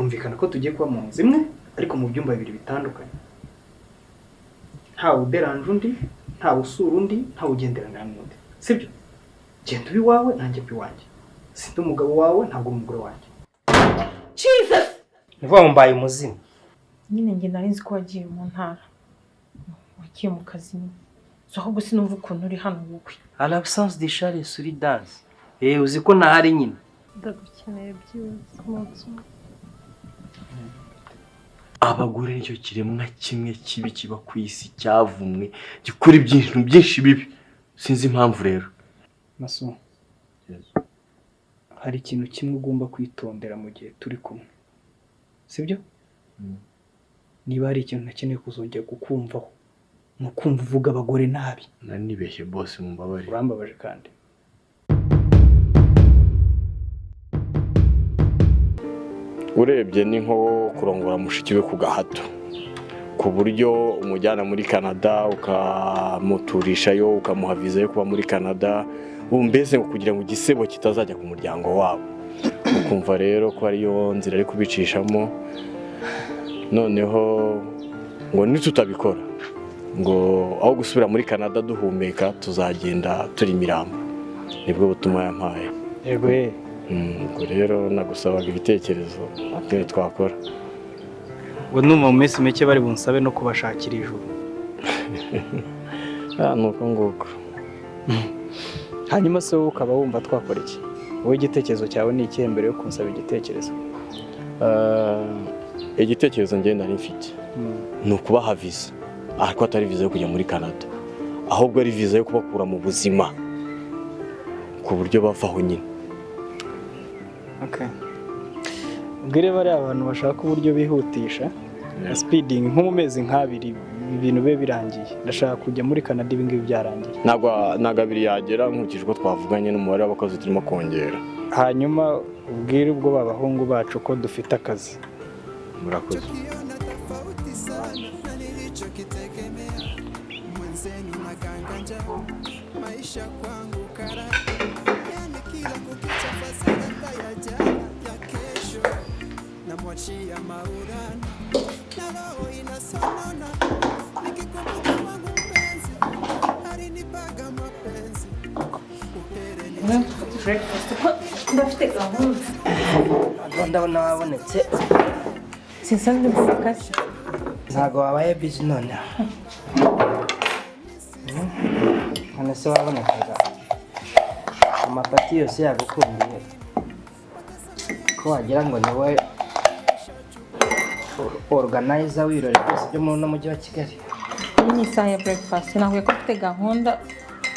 Twumvikana ko tugiye kuba mu nzu imwe, ariko mu byumba bibiri bitandukanye, ntawe uderanje undi, ntawe usura undi, ntawe ugenderanira n'undi, sibyo? Genda ube iwawe, nanjye mbe iwanjye. Sindi umugabo wawe, ntabwo uri umugore wanjye. Jesus! Ni ukuvuga ngo mbaye umuzimu. Nyine njye nari nzi ko wagiye mu ntara, wagiye mu kazi nyine. So ahubwo sinumva ukuntu uri hano wowe. À l'absence des chats, les souris dansent. Uzi ko ntahari nyine. Ndagukeneye byibuze umunsi umwe. Abagore nicyo kiremwa kimwe kibi kiba ku isi, cyavumwe, gikora ibintu byinshi bibi. Sinzi impamvu rero. Maso, hari ikintu kimwe ugomba kwitondera mu gihe turi kumwe, sibyo? Niba hari ikintu ntakeneye kuzongera kukumvaho, ni ukumva uvuga abagore nabi. Nari nibeshye, bose mumbabarire. Urambabaje kandi. Urebye ni nko kurongora mushiki we ku gahato, ku buryo umujyana muri Canada, ukamuturishayo, ukamuha viza yo kuba muri Canada, ubu mbese ngo kugira ngo igisebo kitazajya ku muryango wabo. Ukumva rero ko ariyo nzira ari kubicishamo. Noneho ngo nitutabikora, ngo aho gusubira muri Canada duhumeka, tuzagenda turi imirambo. Nibwo butumwa yampaye. Yego ye. Ubwo rero nagusabaga ibitekerezo ibyo twakora. Ngo numva mu minsi mike bari bunsabe no kubashakira ijuru. Ah, ni uko nguko. Hanyuma se wowe ukaba wumva twakora iki? Wowe igitekerezo cyawe ni ikihe mbere yo kunsaba igitekerezo? Igitekerezo njye nari mfite ni ukubaha viza, ariko atari viza yo kujya muri Canada, ahubwo ari viza yo kubakura mu buzima ku buryo bavaho nyine. Okay. Ubwire bariya abantu bashaka uburyo bihutisha speeding, nko mu mezi nk'abiri ibintu bibe birangiye. Ndashaka kujya muri Canada ibi ngibi byarangiye. Ntabwo abiri yagera, nkurikije uko twavuganye n'umubare w'abakozi turimo kongera. Hanyuma ubwire ubwo babahungu bacu ko dufite akazi. Murakoze. Kiona tofauti sana na nilichokitegemea. Mwenzenu nakanganja maisha kwangu kara, yani kila kukicha fasadaka ya jana ya kesho namwachia Maulana na roho inasonona nikikumbuka mwangu mpenzi alinipaga mapenzi uhere ni Breakfast kuko ndafite gahunda. Ndabona wabonetse. Sinsanzwe mvuga kasi. Ntabwo wabaye busy noneho. None se wabonekaga amapati yose yagukundiye, ko wagira ngo ni wowe organizer w'ibirori byose byo muri uno mujyi wa Kigali? Iyi ni isaha ya breakfast. Nakubwiye ko mfite gahunda,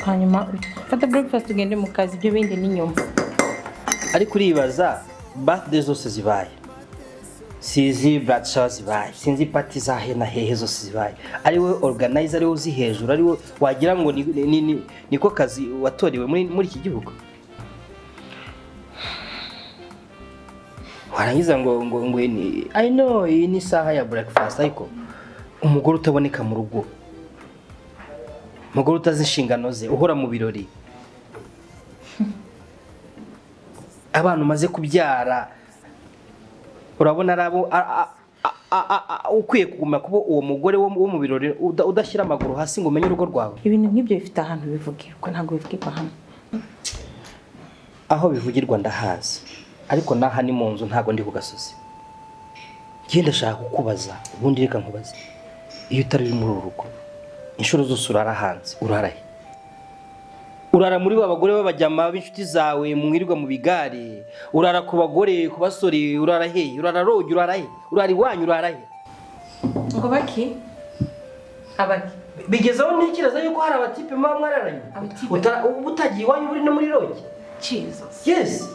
hanyuma ufate breakfast ugende mu kazi, ibyo bindi ni nyuma. Ariko uribaza birthday zose zibaye, sizi bridal shower zibaye, sinzi party za he na hehe zose zibaye, ari wowe organizer, ari wowe uzi hejuru, ari wowe wagira ngo niko kazi watorewe muri iki gihugu. Warangiza ngo ni I know iyi ni isaha ya breakfast, ariko umugore utaboneka mu rugo, umugore utazi inshingano ze, uhora mu birori, abana umaze kubyara, urabona ari abo ukwiye kuguma kuba uwo mugore wo mu birori, udashyira amaguru hasi ngo umenye urugo rwawe. Ibintu nk'ibyo bifite ahantu bivugirwa, ntabwo bivugirwa hano. Aho bivugirwa ndahazi, ariko n'aha ni mu nzu, ntabwo ndi ku gasozi. Njye ndashaka kukubaza, ubundi reka nkubaze, iyo utari uri muri uru rugo inshuro zose urara hanze, urara he? Urara muri ba bagore b'abajyama b'inshuti zawe mwirirwa mu bigare? Urara ku bagore, ku basore? Urara he? Urara roge? Urara he? Urara iwanyu? Urara he? Ngo baki abaki? Bigeze aho ntekereza yuko hari abatipe muba mwararanye. Abatipe? Uba utagiye iwanyu, uri no muri lodge. Jesus. Yes.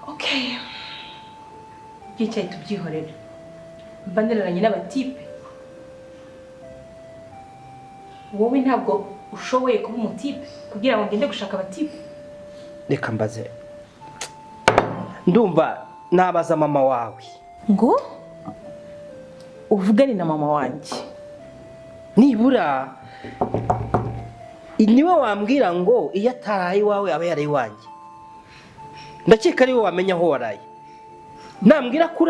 Okay, byicaye tubyihorere. Mba ndararanye n'abatipe? Wowe ntabwo ushoboye kuba umutipe kugira ngo ngende gushaka abatipe. Reka mbaze, ndumva nabaza mama wawe. Ngo uvugane na mama wanjye? Nibura niwe wambwira ngo iyo ataraye iwawe aba yaraye iwanjye. Ndakeka ariwe wamenya aho waraye. Nambwira ko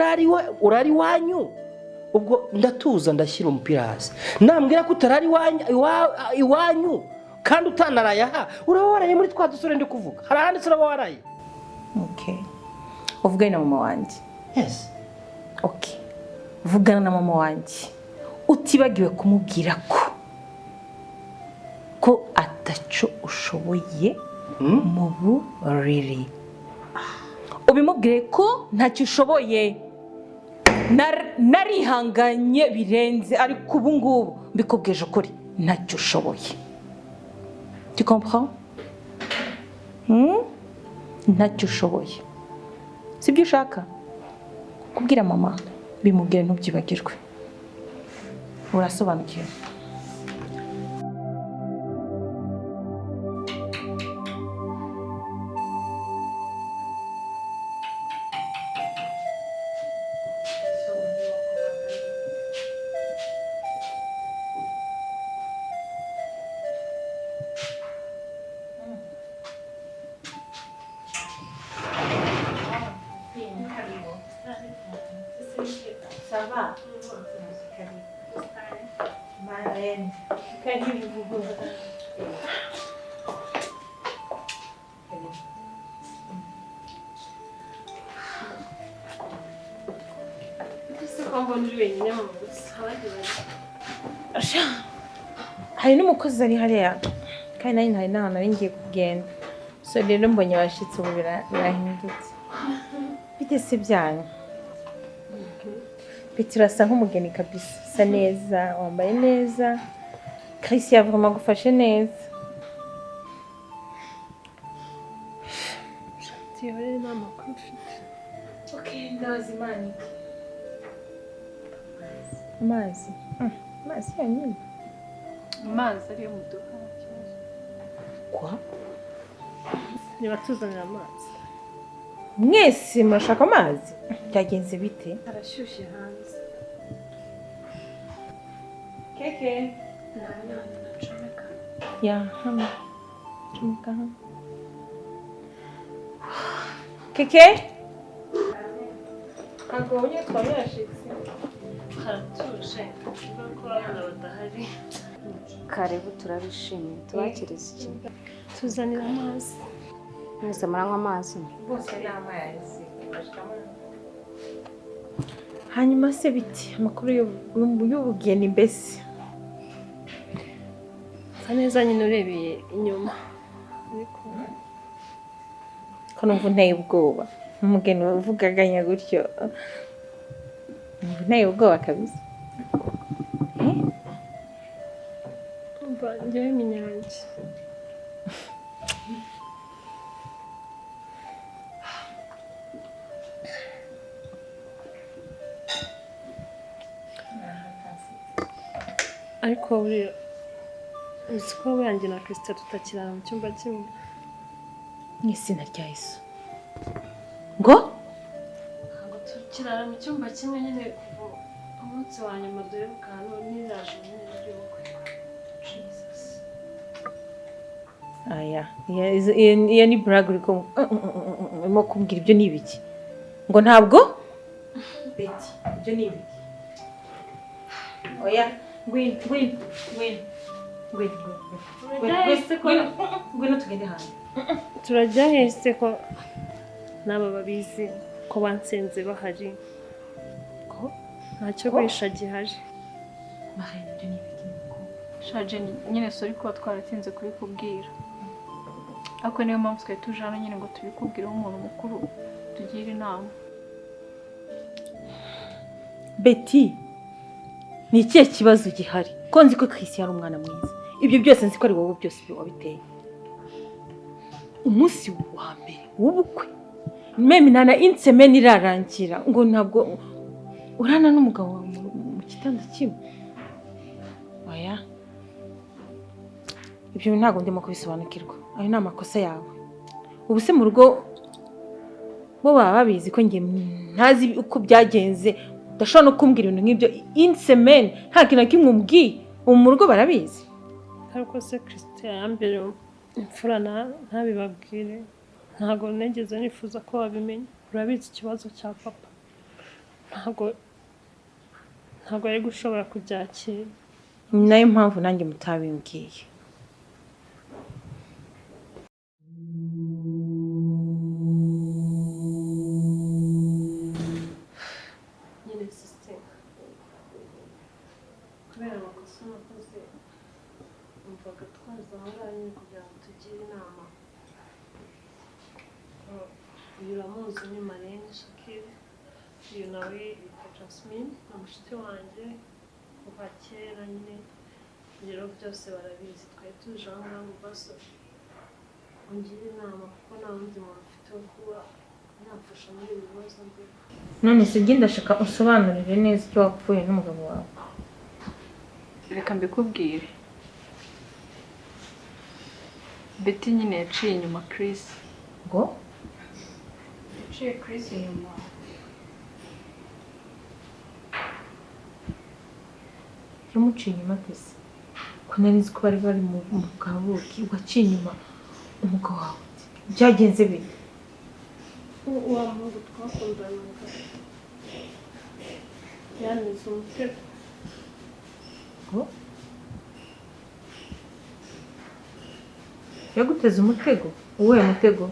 urara iwanyu, ubwo ndatuza ndashyira umupira hasi. Nambwira ko utarara iwanyu kandi utanaraye aha, uraba waraye muri twa dusore ndi kuvuga. Hari ahandi uraba waraye. Okay, uvugane na mama wanjye. Yes. Okay, vugana na mama wanjye utibagiwe kumubwira ko ataco ushoboye mu buriri. Ubimubwire ko ntacyo ushoboye. Narihanganye birenze, ariko ubu ngubu mbikubwije ukuri ntacyo ushoboye. Tu comprends? Ntacyo ushoboye. Sibyo ushaka kubwira mama, bimubwire ntubyibagirwe. Urasobanukiwe? Hari n'umukozi ari hariya kandi nanjye hari n'ahantu nari ngiye kugenda, so rero mbonye abashitsi ubu birahindutse. Bite se byanyu? Bite, urasa nk'umugeni kabisa, usa neza, wambaye neza. Christian vraiment agufashe neza. Tihorere nta makuru ufite. Okay, ndabaza Imana iki? Amazi. Amazi yonyine. Amazi ariyo mu duka nta kibazo. Kwa? Nibatuzanira amazi. Mwese murashaka amazi? Byagenze bite? Arashyushye hanze. Keke. Nacomeka. Ya, hano. Comeka hano. Keke? Ntabwo wabonye twaba yashitse. Haratuje. Kuko abana badahari. Karibu, turabishimiye. Tubakiriza iki? Tuzanira amazi. Mwese muranywa amazi? Bose ni amazi. Hanyuma se biti amakuru y'ubugeni mbese? Nsa neza nyine urebeye inyuma. Ariko ko numva unteye ubwoba. Umugeni uvugaganya gutyo. Numva unteye ubwoba kabisa. Umva njyewe minyange. Ariko buriya uzi ko yanjye na Christian tutakirara mu cyumba kimwe. Mu izina rya Yesu. Ngo? Ntabwo tukirara mu cyumba kimwe nyine kuva umunsi wa nyuma duheruka hano niraje nyine ry'ubukwe. Jesus. Aya, iyo ni brag uriko urimo kumbwira ibyo ni ibiki? Ngo ntabwo? Betty, ibyo ni ibiki? Oya, ngwino, ngwino, ngwino. Ngwino, ngwino. Ngwino tugende hanze. Turajya hese ko n'aba babizi ko bansenze bahari. Ko ntacyo guhisha gihari. Bahari ibyo ni ibiki? Shaje nyine sorry kuba twaratinze kubikubwira. Ariko niyo mpamvu twari tuje hano nyine ngo tubikubwire nk'umuntu mukuru tugire inama. Betty, ni ikihe kibazo gihari? Ko nzi ko Christian ari umwana mwiza. Ibyo byose nzi ko ari wowe byose wabiteye. Umunsi wa mbere w'ubukwe meme nana insemeni irarangira ngo ntabwo urana n'umugabo wawe mu gitanda kimwe. Oya, ibyo ntabwo ndimo kubisobanukirwa. Ayo ni amakosa yawe. Ubu se mu rugo bo baba babizi ko njye ntazi uko byagenze, udashobora no kumbwira ibintu nk'ibyo insemeni nta kintu na kimwe umbwiye. Ubu mu rugo barabizi. Ariko se Christian yambere imfura ntabibabwire. Ntabwo nigeze nifuza ko babimenya. Urabizi ikibazo cya papa. Ntabwo ari gushobora kubyakira. Ni nayo mpamvu nanjye mutabimbwiye. Nyine sister, kubera amakosa nakoze, numvaga twaza aho ngaho nyine kugira ngo tugire inama. Uyu uramuzi ni Marene Shakira, uyu nawe yitwa Jasmine, ni mushiki wanjye kuva kera nyine, rero byose barabizi. Twari tuje aho ngaho ngo basi ungire inama, kuko nta wundi muntu mfite wo kuba yamfasha muri ibi bibazo ndimo. None se njye ndashaka usobanurire neza icyo wapfuye n'umugabo wawe. Reka mbikubwire. Betty nyine yaciye inyuma Chris. Ngo? Yaciye Chris inyuma. Yamuciye inyuma pese ko nari nzi ko bari bari mu bwa buki, waciye inyuma umugabo wawe byagenze bite? Wa muhungu twakundanaga yanize umutego. Ngo yaguteze umutego? Uwuhe mutego?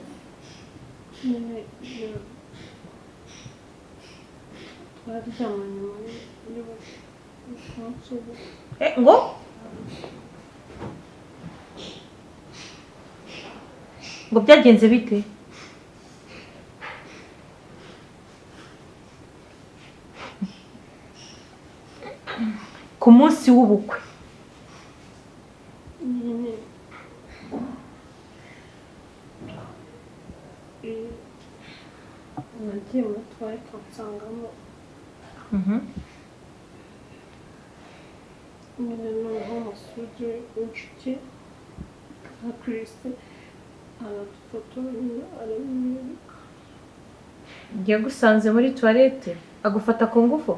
Nyine twararyamanye muri umunsi w'ubukwe. Ngo ngo byagenze bite? Ku munsi w'ubukwe nyine nagiye muri tuwarete nsangamo nyine noneho umusugi w'inshuti nka Chris aradufotora nyine arabimwereka. Yagusanze muri tuwarete agufata ku ngufu?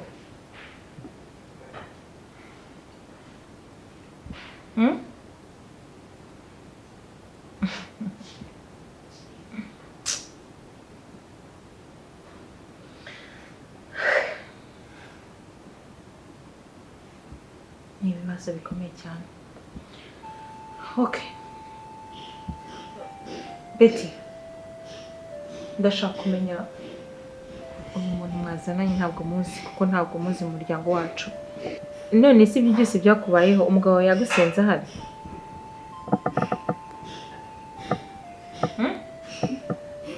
Ni ibibazo bikomeye cyane. Okay. Betty, ndashaka kumenya uyu muntu mwazananye, ntabwo muzi kuko ntabwo muzi mu muryango wacu. None si ibyo byose byakubayeho umugabo wawe yagusenze ahari?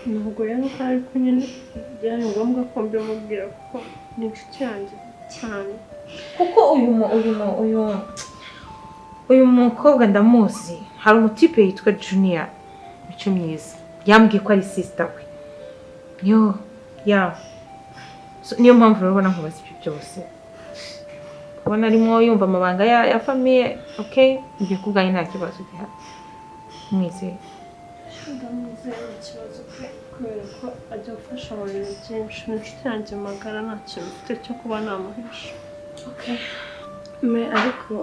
Ntabwo yari ahari, ariko nyine byari ngombwa ko mbimubwira kuko ni inshuti yanjye cyane. Kuko uyu mukobwa ndamuzi, hari umutipe yitwa Junior Mico Myiza, yambwiye ko ari sister we. Yo ya so, niyo mpamvu rero ubona nkubaza ibyo byose, ubona arimo yumva amabanga ya famille. Okay, ibyo kubwanjye nta kibazo gihari, mwizeye. Ndamwizeye nta kibazo pe, kubera ko ajya gufasha mu bintu byinshi, ni inshuti yanjye magara, nta kintu mfite cyo kuba namuhisha. Okay. Me ariko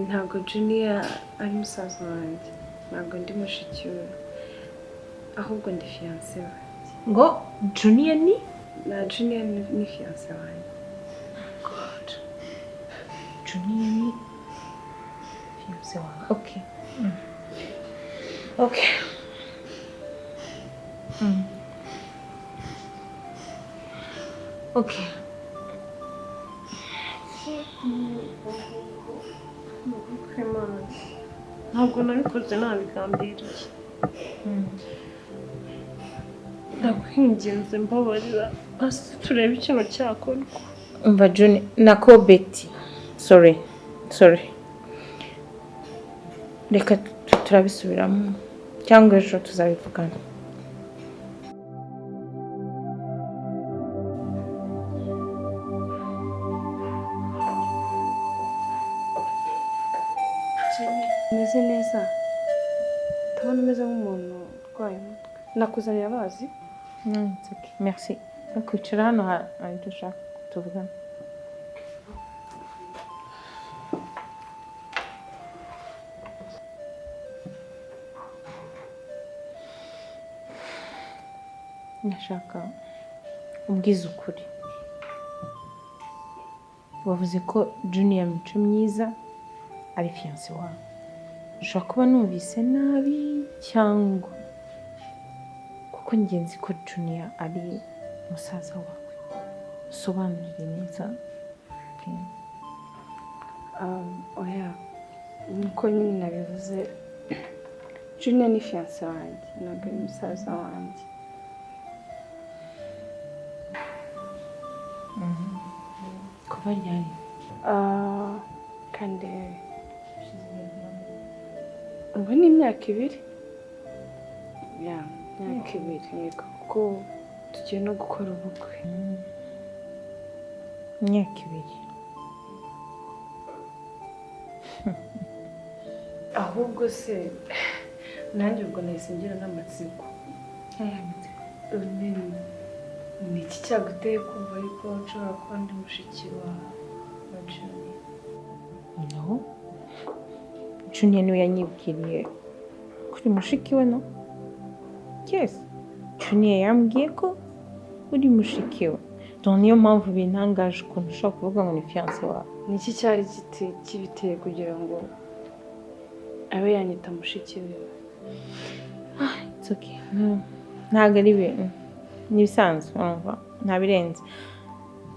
ntabwo Junior ari musaza wanjye, ntabwo ndi mushiki we, ahubwo ndi fiancé we. Ngo Junior ni? Na Junior ni fiancé wanjye. God. Junior ni fiancé wawe. Okay. Okay. Okay. Ntabwo nabikoze nabigambiriye. Ndakwinginze mbabarira, basi turebe ikintu cyakorwa. Umva Junior, nako Betty. Sorry. Sorry. Reka turabisubiramo cyangwa ejo tuzabivugana. Umeze neza? Ndabona umeze nk'umuntu urwaye umutwe. Nakuzanira amazi? It's okay. Merci. Kwicara hano hari ibyo ushaka tuvugana. Ndashaka Umbwize ukuri, wavuze ko Junior Mico Myiza ari fiancé wawe. Ushobora kuba numvise nabi, cyangwa kuko ngenzi ko Junior ari musaza wawe. Usobanurire neza. Oya, nkuko nyine nabivuze, Junior ni fiancé wanjye, ntabwo ari musaza wanjye. Kuva ryari? Kandi ubu ni imyaka 2, ya imyaka 2, yego, kuko tugiye no gukora ubukwe. Imyaka 2. Ahubwo se nanjye ubwo nahise ngira n'amatsiko. Ni iki cyaguteye kumva yuko nshobora kuba ndi mushiki wa Junior? No. Junior niwe yanyibwiriye kuri mushiki we, no? Yes. Junior yambwiye ko uri mushiki we. Donc niyo mpamvu bintangaje ukuntu ushobora kuvuga ngo ni fiancé wawe. Ni iki cyari kibiteye kugira ngo abe yanyita mushiki we? It's okay. No. Ntabwo ari ibintu. Ni ibisanzwe, urumva? Nta birenze.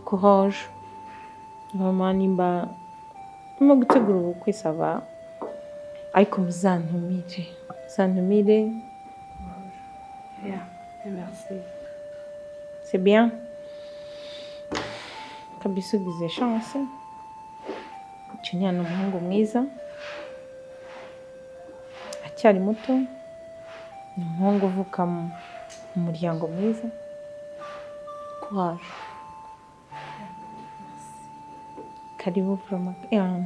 Courage. Vraiment, nimba urimo gutegura ubukwe, ça va. Ariko muzantumire. Muzantumire. Yeah, merci. C'est bien. Kabisa ugize chance. Junior ni umuhungu mwiza. Acyari muto. Ni umuhungu uvuka mu muryango mwiza. Courage. Karibu vraiment.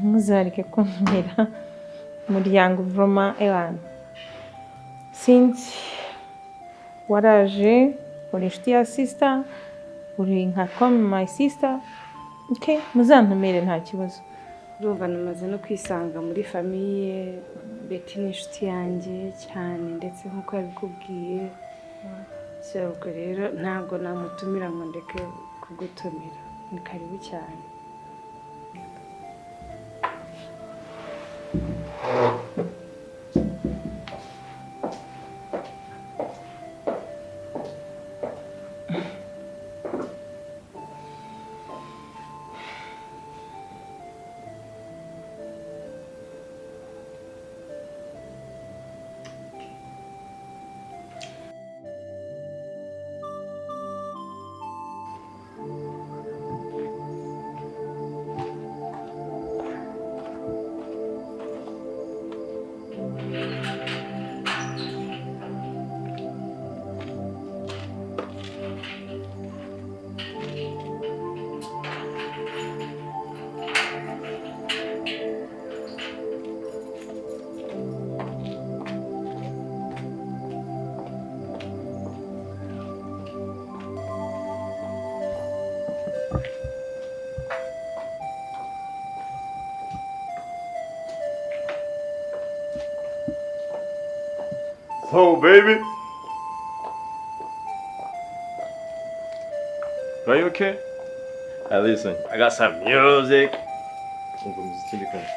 Ntuzareke kuntumira. Umuryango vraiment, ewana. Sinzi. Waraje, uri inshuti ya sister, uri nka comme my sister. Okay, muzantumire nta kibazo. Urumva namaze no kwisanga muri famille. Betty ni inshuti yanjye cyane, ndetse nk'uko yabikubwiye. So ubwo rero ntabwo namutumira ngo ndeke kugutumira. Ni karibu cyane. So, baby. Are you okay? Hey, listen, I got some music. Umva umuziki ndi kumva.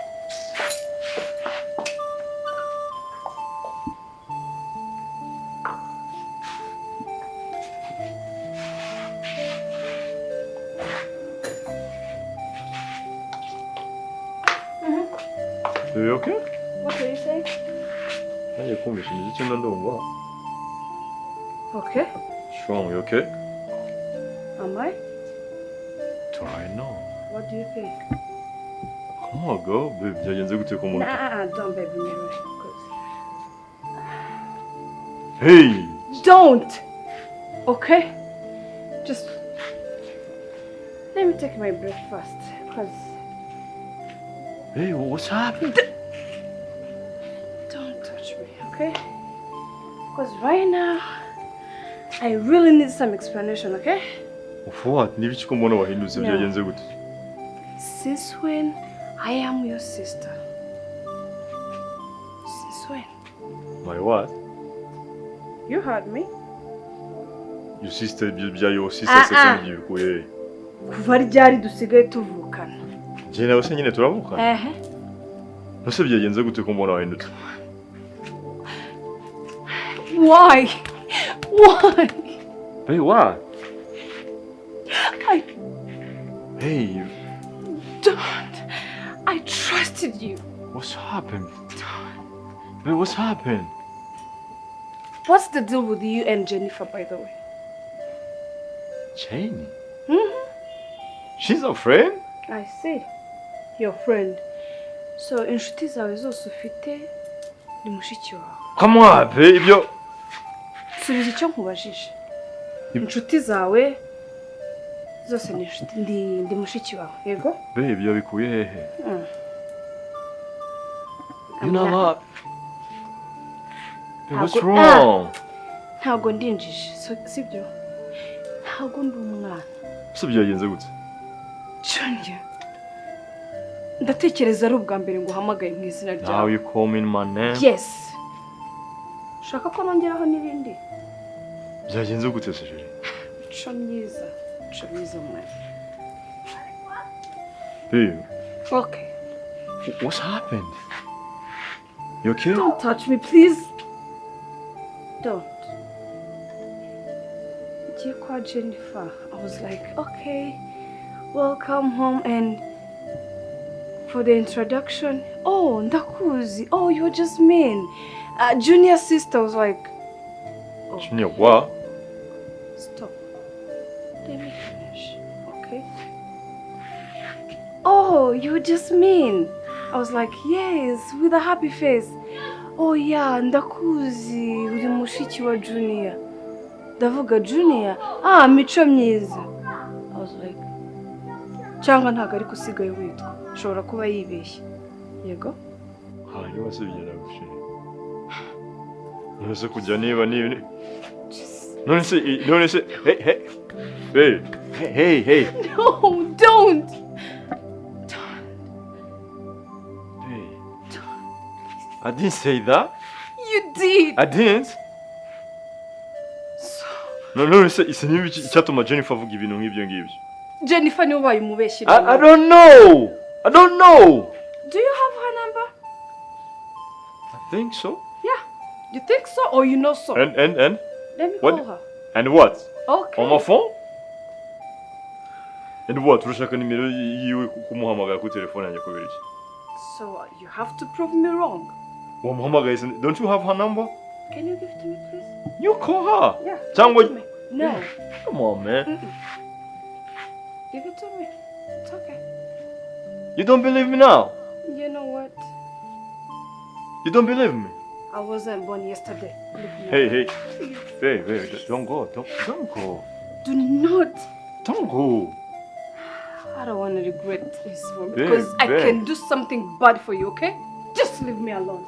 Are you okay? What do you say? Nanjye kumvisha imiziki mba ndumva. Okay. Strong, you okay? Am I? Do I know? What do you think? Come on, girl. Babe, byagenze gute ku muntu? Nah, don't baby me. Hey! Don't! Okay? Just let me take my breakfast, 'cause Hey, what's happening? Don't touch me, okay? 'Cause right now I really need some explanation, okay? For what? N'ibiki ko mbona wahindutse? No. Byagenze gute? Since when I am your sister? Since when? My what? You heard me. Your sister, bya your sister Ah, se ah. kandi bikuye he? Kuva ryari dusigaye tuvukana? Njye nawe se nyine turavukana. Ehe. Nose byagenze gute ko mbona wahindutse? Why? Why? Hey, why? I Hey, don't. I trusted you. What's happened? Hey, what's happened? What's the deal with you and Jennifer, by the way? Jane? Hmm. She's a friend? I see. Your friend. So inshuti zawe zose ufite ni mushiki wawe? Come on, babe. Ibyo Subiza icyo nkubajije. Inshuti zawe zose ni inshuti, ndi mushiki wawe, yego? Babe, ibyo bikuye hehe? You know I'm what? Babe, what's wrong? Ntabwo ndi injiji, sibyo? Ntabwo ndi umwana. Se byagenze gute? Junior, ndatekereza ari ubwa mbere nguhamagaye mu izina Now ryawe. You call me in my name? Yes. Ushaka ko nongeraho n'ibindi? Byagenze gute se, chérie? Mico myiza, mico myiza, mwana. Babe, Okay. what's happened? You okay? Don't touch me, please. Don't. Ngiye kwa Jennifer. I was like, "Okay, welcome home." And for the introduction, "Oh, ndakuzi. Oh, you're Jasmine. Junior sister." Was like, Junior, what? Stop. Let me finish, okay? "Oh, you're Jasmine." I was like, "Yes," with a happy face. "Oh yeah, ndakuzi, uri mushiki wa Junior." Ndavuga Junior, ah, mico myiza. I was like, cyangwa ntabwo ariko usigaye witwa. Ashobora kuba yibeshye. Yego? Hanyuma se bigenda gute? None se kujya niba none se hey, hey, hey, hey, hey. No, don't! Hey, I didn't say that. You did! I didn't. No, none se isi niba icyatuma Jennifer avuga ibintu nk'ibyo ngibyo. Jennifer niwe ubaye umubeshyi. I don't know. I don't know. Do you have her number? I think so. Yeah. You think so or you know so? And Let me what? Call her. And what? Okay. On my phone? And what? Urashaka nimero yiwe kumuhamagara kuri telefone yanjye kubera iki? So you have to prove me wrong. Wamuhamagaye se? Don't you have her number? Can you give it to me, please? You call her. Yeah. Cyangwa Give it to me. No. Come on, man. Give it to me. It's okay. You don't believe me now? You know what? You don't believe me? I wasn't born yesterday. Leave me Hey, alone. hey. Hey, hey, don't go. Don't go. Do not. Don't go. I don't want to regret this one Babe, because I babe. can do something bad for you, okay? Just leave me alone.